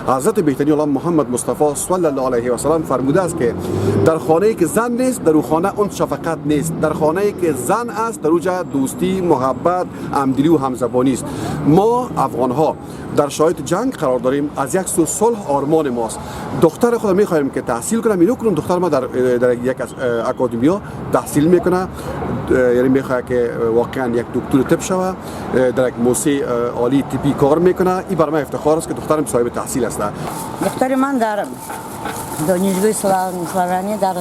حضرت بهترین عالم محمد مصطفی صلی الله علیه و سلم فرموده است که در خانه‌ای که زن نیست در او خانه اون شفقت نیست، در خانه‌ای که زن است در اوجا دوستی، محبت، همدلی و همزبانی است. ما افغان ها در شرایط جنگ قرار داریم، از یک سو صلح آرمان ماست. دختر خود میخوایم که تحصیل کنه، اینو کنم دختر ما در یک از اکادمیا تحصیل میکنه، یعنی میخواد که واقعا یک دکتر طب شوه، در یک موسسه عالی طبی کار میکنه. این برای من افتخار است که دخترم صاحب تحصیل است. دختر من در دانشگاه славянӣ در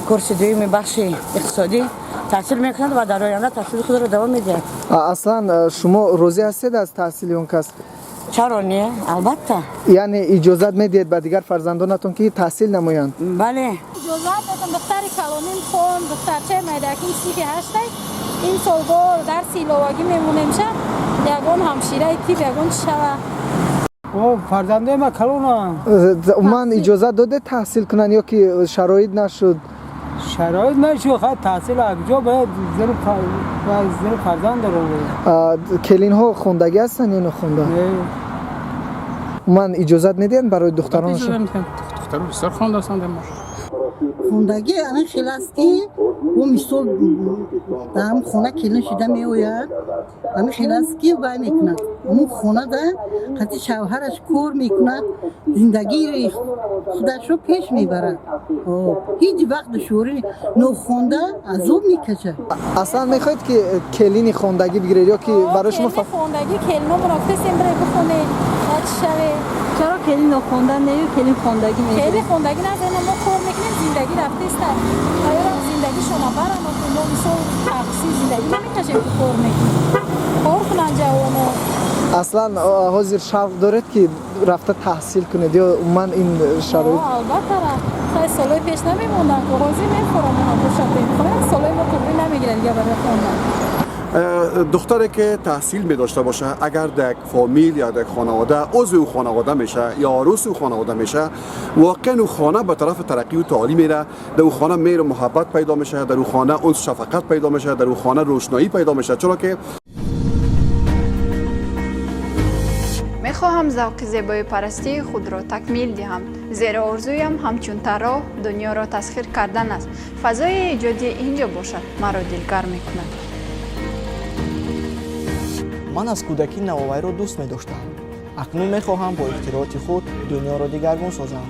курси дуюми бахши иқтисодӣ таҳсил мекунад ва дар оянда таҳсили худро давом медиҳад. Аслан шумо розӣ ҳастед аз таҳсили он кас? Чаро не, албатта. Яъне иҷозат медиҳед ба дигар фарзандонатон ки таҳсил намоянд? Бале. Иҷозат додам. Духтари калоним хон, духтарчаи майдаким синфи ҳаштай. Ин сол бо дарси иловагӣ мемонемша, ягон ҳамшираи тиб, ягон чӣ шава. Фарзандаи ма калонам. Ман иҷозат додед таҳсил кунанд ё ки шароит нашуд? Шароит нашуд, хай таҳсил ҷо бояд зани фарзанд дорам. Келинҳо хондагӣ ҳастанд ё нохонда? Ман иҷозат медиҳанд барои духтаронашон? Духтаро бисёр хонда ҳастанд. Хондагӣ ана хел аст, ки ӯ мисол дар ҳам хона келин шида меояд, ҳамин хел аст, ки вай мекунад, ҳамун хонада қати шавҳараш кор мекунад, зиндагии худашро пеш мебарад. Ҳеҷ вақт душворӣ, нохонда азоб мекашад. Аслан мехоҳед ки келини хондагӣ бигиред ё ки барои шумо? Хондагӣ келиномонро гуфтестем, бире бихонед, чӣ шавед. Чаро келин нохонда нею келин хондагӣ мегиред? Келин хондагӣ назена, мо кор мекунем, зиндагӣ рафтеста, аёрам зиндагишона барам. Мо мисол тақси зиндагӣ намекашем, ки кор мекунем, кор кунанд ҷавоно. Аслан ҳозир шавқ доред ки рафта таҳсил кунед ё умуман ин шароит? Албатта, хай солҳои пеш намемонданд, ҳозир мефорам, бошад, солҳои мо туғрӣ намегирад дига барои хондан. دختری که تحصیل می داشته باشه، اگر در یک فامیل یا در یک خانواده عضو او خانواده میشه یا عروس او خانواده میشه، واقعا او خانه به طرف ترقی و تعالی میره. در او خانه مهر و محبت پیدا میشه، در او خانه انس شفقت پیدا میشه، در او خانه روشنایی پیدا میشه، چرا که мехоҳам завқи зебоипарастии худро такмил диҳам, зеро орзуям ҳамчун тарроҳ дунёро тасхир кардан аст. Фазои эҷодӣ ин ҷо бошад, маро дилгарм мекунад. Ман аз кӯдакӣ навовариро дӯст медоштам. Акнун мехоҳам бо ихтирооти худ дунёро дигаргун созам.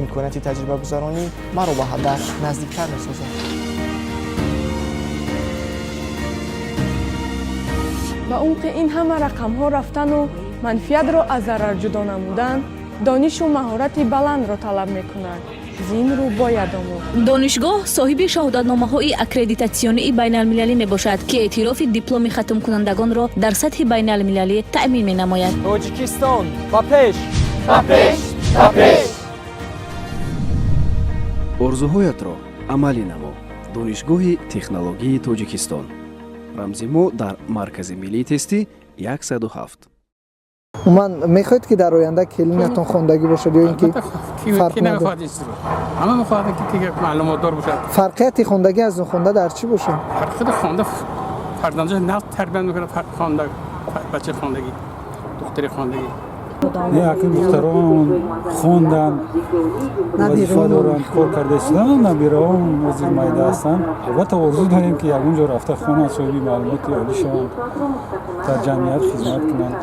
Имконияти таҷрибагузаронӣ маро ба ҳадаф наздиктар месозад. Ба умқи ин ҳама рақамҳо рафтану манфиатро аз зарар ҷудо намудан донишу маҳорати баландро талаб мекунад. Зин рӯ бояд омӯхт. Донишгоҳ соҳиби шаҳодатномаҳои аккредитатсионии байналмилалӣ мебошад, ки эътирофи дипломи хатмкунандагонро дар сатҳи байналмилалӣ таъмин менамояд. Тоҷикистон, ба пеш! Ба пеш, ба пеш! Орзуҳоятро амалӣ намо. Донишгоҳи технологии Тоҷикистон. Рамзи мо дар Маркази миллии тестӣ 107. Умуман мехоҳед ки дар оянда келинатон хондагӣ бошад ё ин ки фарқ? Намехоҳад ин чизро, ҳама мехоҳад ки маълумотдор бошад. Фарқияти хондагӣ аз нохонда дар чӣ бошад? Фарқияти хонда фарзандаш нағз тарбият мекунад, хонда, бачаи хондагӣ, духтари хондагӣ. Не, акн духтарон хонданд, вазифа доранд, кор карда истоданд, набираҳом ҳозир майда ҳастанд. Албатта, орзу дорем, ки ягон ҷо рафта хонанд, соҳиби маълумоти олӣ шаванд, дар ҷамъият хизмат кунанд.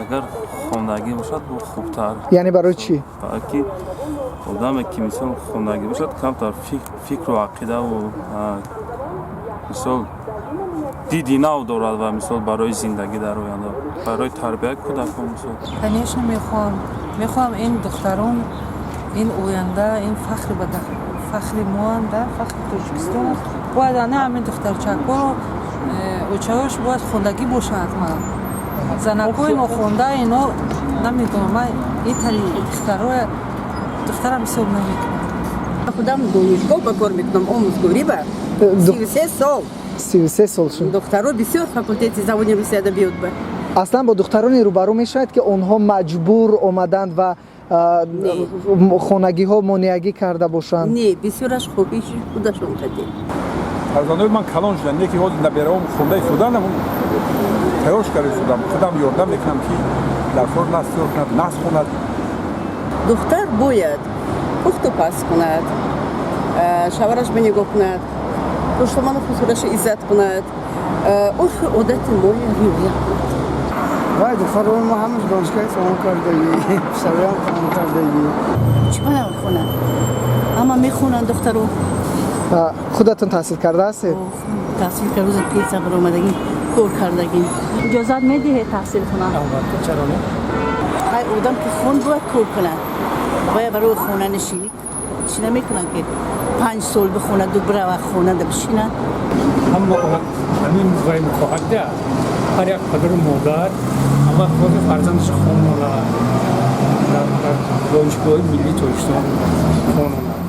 Агар хондагӣ бошад, бо хубтар. Яъне барои чӣ? Барое ки одаме ки мисол хондагӣ бошад, камтар фикру ақидаву мисол диди нав дорад ва мисол барои зиндагӣ дар оянда, барои тарбияи кӯдакон мисол. Конечно, мехоҳам. Ин духтарон, ин оянда, ин фахри фахри моанд, фахри Тоҷикистон. Бояд ана ҳамин духтарчакҳоро очаҳош бояд хондагӣ бошанд ҳатман. Занакҳои нохонда ино намедонам, ман ин тари духтароя духтарам ҳисоб намекунам. Худам донишгоҳ ба кор мекунам, омӯзгорӣ ба 33 сол. 33 сол шуд. Духтаро бисёр факултети забони русии адабиёт ба. Аслан бо духтароне рӯбарӯ мешавад, ки онҳо маҷбур омаданд ва хонагиҳо монеагӣ карда бошанд? Не, бисёраш хоҳиши худашон кардем. Фарзандои ман калон шуданд, не ки ҳозир набераҳом хондаи худам тайёр карда шудам, худам ёрдам мекунам, ки Дарсҳоро нағз тайёр кунад, нағз хонад. Духтар бояд пухту паз кунад, шавҳараш ба нигоҳ кунад, хушдоману хусураша иззат кунад, урфу одати моя риоя кунад. Вай, духтарони мо ҳамаш донишгоҳи тамом кардагӣ, писароям тамом кардагӣ. Чӣ ба намехонанд? Ҳама мехонанд духтаро. Худатон таҳсил карда ҳастед? Таҳсил карда, пенсия баромадагӣ, кор кардагӣ. Иҷозат медиҳед таҳсил кунанд? Албатта, чаро не? Ҳай, одам ки хонд, бояд кор кунад. Бояд барои хонанишинӣ чӣ намекунанд, ки 5 сол бихонаду бирава хонада бишинад. Ҳама ҳамин вай мехоҳад, ҳар як падару модар аввал хоҳад фарзандашо хононад, дар Донишгоҳи миллии Тоҷикистон хононад.